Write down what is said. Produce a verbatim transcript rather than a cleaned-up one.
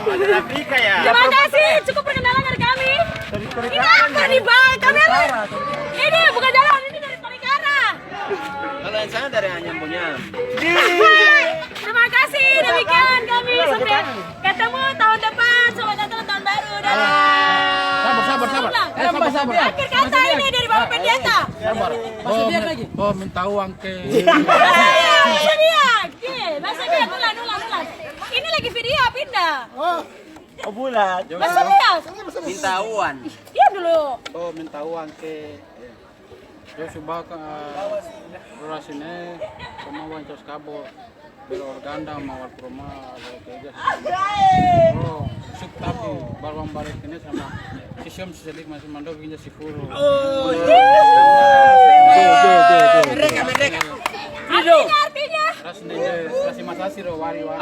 Terima kasih, cukup perkenalan dari kami. Ini apa nih, Bang? Kami harus, ini bukan jalan, ini dari Tolikara. Kalau yang sana dari Anyam Bunyam. Terima kasih, demikian kami sampai ketemu tahun depan. Selamat datang tahun baru. Dadah. Sabar, sabar, sabar. Sabar, sabar, sabar. Akhir kata ini dari Bapak Pendeta. Sabar. Bahasa Biak lagi. Bahasa Biak. Oke, bahasa Biak. Ulang, ulang, ulang. Ini lagi video apa, Indah? Oh, bulan. Bahasa Biak. Minta uang. Iya dulu. Oh, minta uang ke. Yo, suba ka, eh, rura sini, rumah wancos kabo. Bela organda, mawar kurma, ada tiga. Oh, sup tapi, baruang balik ini sama si Siom, si Selik, masih mandor, ginja si Furu. Oh, iya. Mereka, mereka. Artinya, artinya. Ras nende, ras masasi ro wari wari.